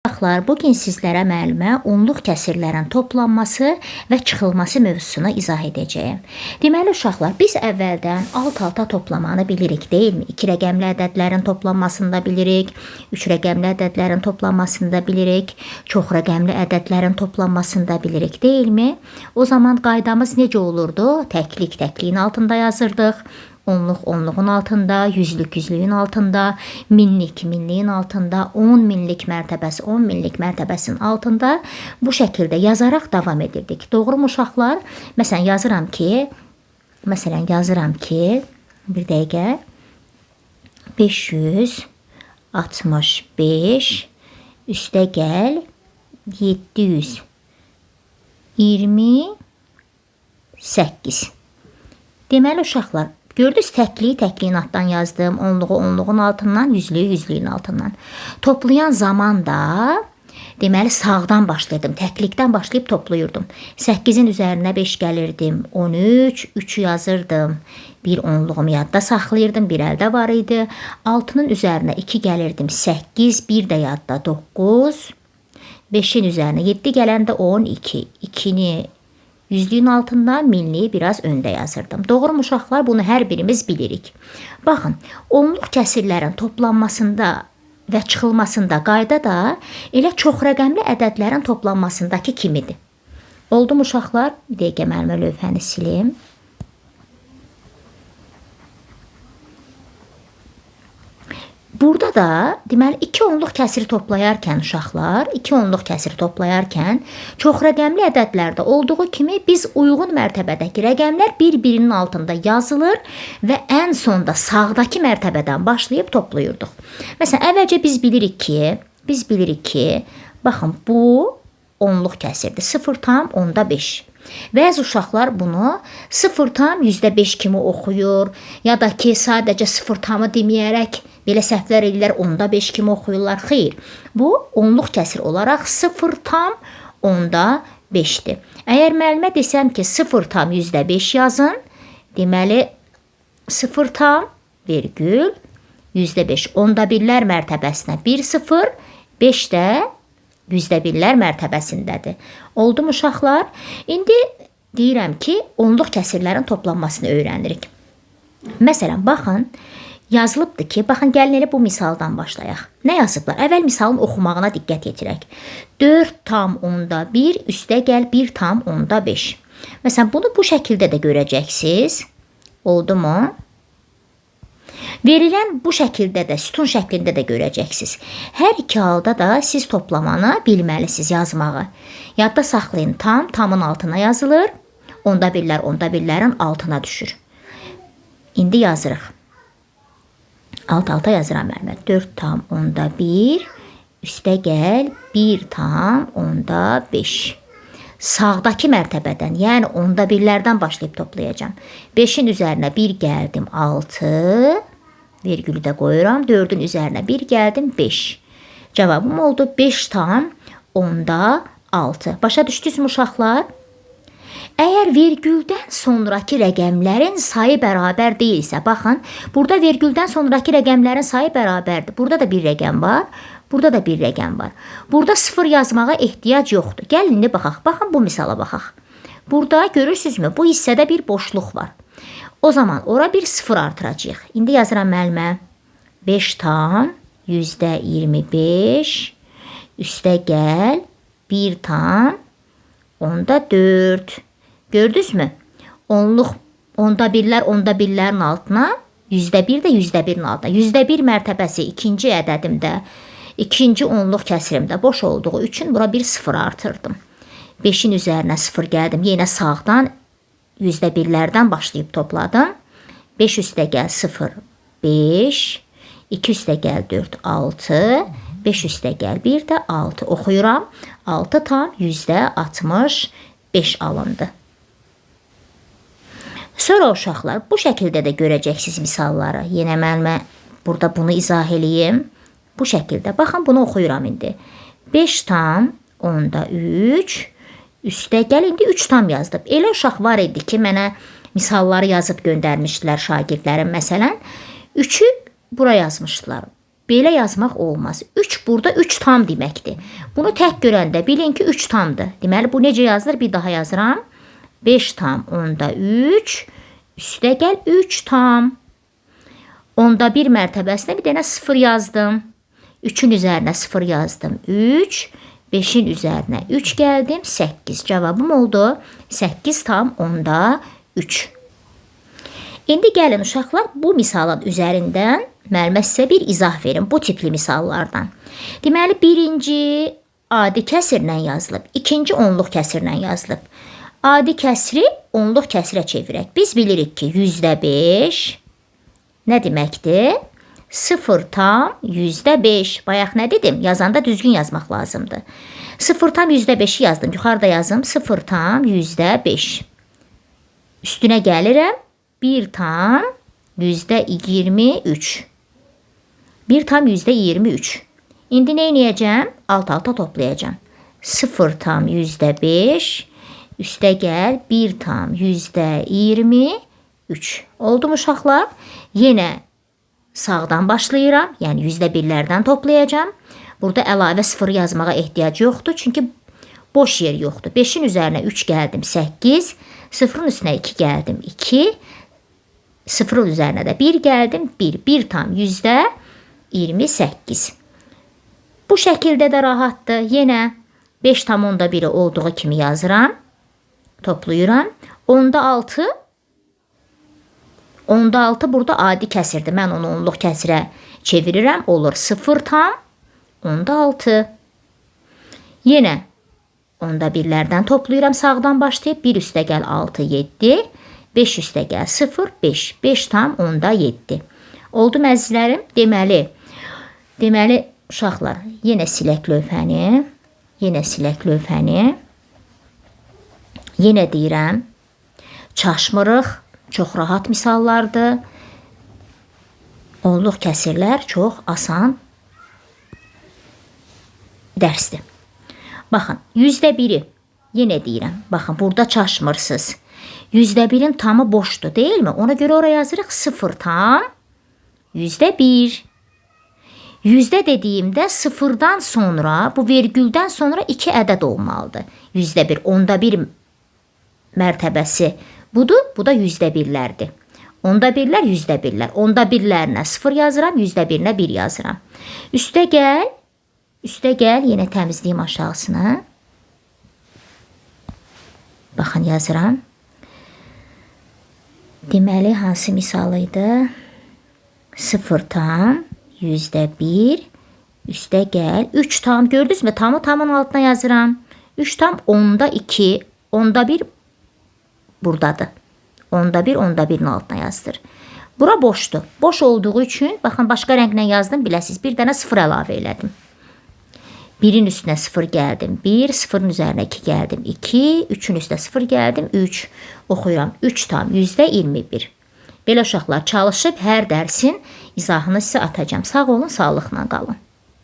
Uşaqlar, bu gün sizlərə müəllimə onluq kəsirlərin toplanması və çıxılması mövzusunu izah edəcəyəm. Deməli uşaqlar, biz əvvəldən alt-alta toplamanı bilirik, deyilmi? 2 rəqəmli ədədlərin toplanmasını da bilirik, 3 rəqəmli ədədlərin toplanmasını da bilirik, çox rəqəmli ədədlərin toplanmasını da bilirik, deyilmi? O zaman qaydamız necə olurdu? Təklik təkliyin altında yazırdıq. Onluq onluğun altında, yüzlük yüzlüyün altında, minlik minliyin altında, 10 minlik mərtəbəsi 10 minlik mərtəbəsinin altında bu şəkildə yazaraq davam edirdik. Doğrumu uşaqlar? Məsələn yazıram ki, bir dəqiqə 565 üstə gəl 728. Deməli uşaqlar, gördünüz, təkliyi təkliyin altdan yazdım, onluğu onluğun altından, yüzlüyü yüzlüyün altından. Toplayan zaman da deməli sağdan başlayırdım, təklikdən başlayıb toplayırdım. 8-in üzərinə 5 gəlirdim, 13, 3-ü yazırdım. Bir onluğumu yadda saxlayırdım, bir əldə var idi. 6-nın üzərinə 2 gəlirdim, 8, 1 də yadda 9. 5-in üzərinə 7 gələndə 12, 2-ni yüzlüyün altında, minliyi biraz öndə yazırdım. Doğru mu uşaqlar? Bunu hər birimiz bilirik. Baxın, onluq kəsirlərin toplanmasında və çıxılmasında qayda da elə çox rəqəmli ədədlərin toplanmasındakı kimidir. Oldu mu uşaqlar? Bir dəqiqə müəllimə lövhəni silim. Burada da deməli 2 onluq kəsiri toplayarkən uşaqlar, 2 onluq kəsiri toplayarkən çox rəqəmli ədədlərdə olduğu kimi biz uyğun mərtəbədəki rəqəmlər bir-birinin altında yazılır və ən sonda sağdakı mərtəbədən başlayıb toplayırdıq. Məsələn, əvvəlcə biz bilirik ki, baxın bu onluq kəsirdir. 0,5. Bəzi uşaqlar bunu 0,5 kimi oxuyur, ya da ki, sadəcə 0 deməyərək belə səhvlər edirlər, 0,5 kimi oxuyurlar. Xeyr, bu onluq kəsir olaraq 0,5-dir. Əgər müəllimə desəm ki, 0,5 yazın, deməli 0,5 onda birlər mərtəbəsinə 1 0, 5 də yüzdə birlər mərtəbəsindədir. Oldu mu uşaqlar? İndi deyirəm ki, onluq kəsirlərin toplanmasını öyrənirik. Məsələn, baxın, yazılıbdır ki, baxın, gəlin elə bu misaldan başlayaq. Nə yazıblar? Əvvəl misalın oxumağına diqqət yetirək. 4,1 üstə gəl 1,5. Məsələn, bunu bu şəkildə də görəcəksiniz. Oldu mu? Verilən bu şəkildə də, sütun şəklində də görəcəksiniz. Hər iki halda da siz toplamanı bilməlisiniz, yazmağı. Yadda saxlayın, tam, tamın altına yazılır. Onda birlər, onda birlərin altına düşür. İndi yazırıq. Alt-alta yazıram müəllimə. 4,1 üstə gəl 1,5. Sağdakı mərtəbədən, yəni onda birlərdən başlayıb toplayacağam. 5-in üzərinə 1 gəldim, 6, virgülü də qoyuram. 4-ün üzərinə 1 gəldim, 5. Cavabım oldu 5,6. Başa düşdünüzmü uşaqlar? Əgər vergüldən sonrakı rəqəmlərin sayı bərabər deyilsə, baxın, burada vergüldən sonrakı rəqəmlərin sayı bərabərdir. Burada da bir rəqəm var, burada da bir rəqəm var. Burada 0 yazmağa ehtiyac yoxdur. Gəlin indi baxaq. Baxın, bu misala baxaq. Burada görürsünüzmü, bu hissədə bir boşluq var. O zaman ora bir 0 artıracağıq. İndi yazıram müəllimə. 5,25 üstə gəl 1,4. Gördünüzmü? Onluq onda birlər, onda birlərin altına, yüzdə bir də yüzdə birin altına. Yüzdə bir mərtəbəsi ikinci ədədimdə, ikinci onluq kəsirimdə boş olduğu üçün bura bir 0 artırdım. 5-in üzərinə 0 gəldim. Yenə sağdan yüzdə birlərdən başlayıb topladım. 5 üstə gəl 0, 5, 2 üstə gəl 4, 6, 5 üstə gəl 1 də 6. Oxuyuram. 6,65 alındı. Sonra uşaqlar, bu şəkildə də görəcəksiniz misalları. Yenə müəllimə burada bunu izah eləyim. Bu şəkildə. Baxın, bunu oxuyuram indi. 5,3 üstə gəl indi 3 tam yazdım. Elə uşaq var idi ki, mənə misalları yazıb göndərmişdilər şagirdlərim. Məsələn, 3-ü bura yazmışdılar. Belə yazmaq olmaz. 3 burada 3 tam deməkdir. Bunu tək görəndə bilin ki, 3 tamdır. Deməli, bu necə yazılır? Bir daha yazıram. 5 tam onda 3, üstə gəl 3 tam. Onda 1 mərtəbəsinə bir dənə 0 yazdım. 3-ün üzərinə 0 yazdım. 3, 5-in üzərinə 3 gəldim. 8. Cavabım oldu. 8 tam onda 3. İndi gəlin uşaqlar bu misalın üzərindən müəllimə sizə bir izah verim bu tipli misallardan. Deməli, birinci adi kəsirlə yazılıb, ikinci onluq kəsirlə yazılıb. Adi kəsri onluq kəsirə çevirək. Biz bilirik ki, %5 nə deməkdir? 0,5. Bayaq nə dedim? Yazanda düzgün yazmaq lazımdır. 0,5-i yazdım. Yuxarıda yazım. 0,5. Üstünə gəlirəm. 1,23. 1,23. İndi nə edəcəm? Alt-alta toplayacağam. 0,5 üstə gəl 1,23. Oldu mu uşaqlar? Yenə sağdan başlayıram. Yəni %1-lərdən toplayacağam. Burada əlavə 0 yazmağa ehtiyac yoxdur. Çünki boş yer yoxdur. 5-in üzərinə 3 gəldim 8. 0-ın üstünə 2 gəldim 2. 0-ın üzərinə də 1 gəldim 1. 1,28. Bu şəkildə də rahatdır. Yenə 5,1-i olduğu kimi yazıram. Toplayıram. Onda 6. Onda 6 burada adi kəsirdir. Mən onu onluq kəsirə çevirirəm. Olur 0,6. Yenə onda birlərdən toplayıram. Sağdan başlayıb 1 üstə gəl 6, 7. 5 üstə gəl 0, 5. 5,7. Oldu əzizlərim? Deməli uşaqlar, yenə silək lövhəni. Yenə silək lövhəni. Yenə deyirəm, çaşmırıq. Çox rahat misallardır. Onluq kəsirlər çox asan dərsdir. Baxın, %1-i yenə deyirəm. Baxın, burada çaşmırsınız. %1-in tamı boşdur, deyilmi? Ona görə oraya yazırıq 0,1. Yüzdə dediyimdə sıfırdan sonra, bu vergüldən sonra 2 ədəd olmalıdır. %1, onda 1 mərtəbəsi budur, bu da %1-lərdir. Onda birlər, %1-lər. Onda birlərinə 0 yazıram, %1-inə 1 yazıram. Üstə gəl, üstə gəl, yenə təmizləyim aşağısını. Baxın, yazıram. Deməli, hansı misal idi? 0,1 üstə gəl. 3 tam, gördünüzmü? Tamı tamın altına yazıram. 3,2, onda 1 buradadır. Onda 1, onda 1-in altına yazdır. Bura boşdur. Boş olduğu üçün, baxın, başqa rənglə yazdım, biləsiniz. Bir dənə 0 əlavə elədim. 1-in üstünə 0 gəldim. 1, 0-ın üzərinə 2 gəldim. 2, 3-ün üstünə 0 gəldim. 3. Oxuyuram. 3,21. Belə uşaqlar, çalışıb hər dərsin izahını sizə atacağam. Sağ olun, sağlıqla qalın.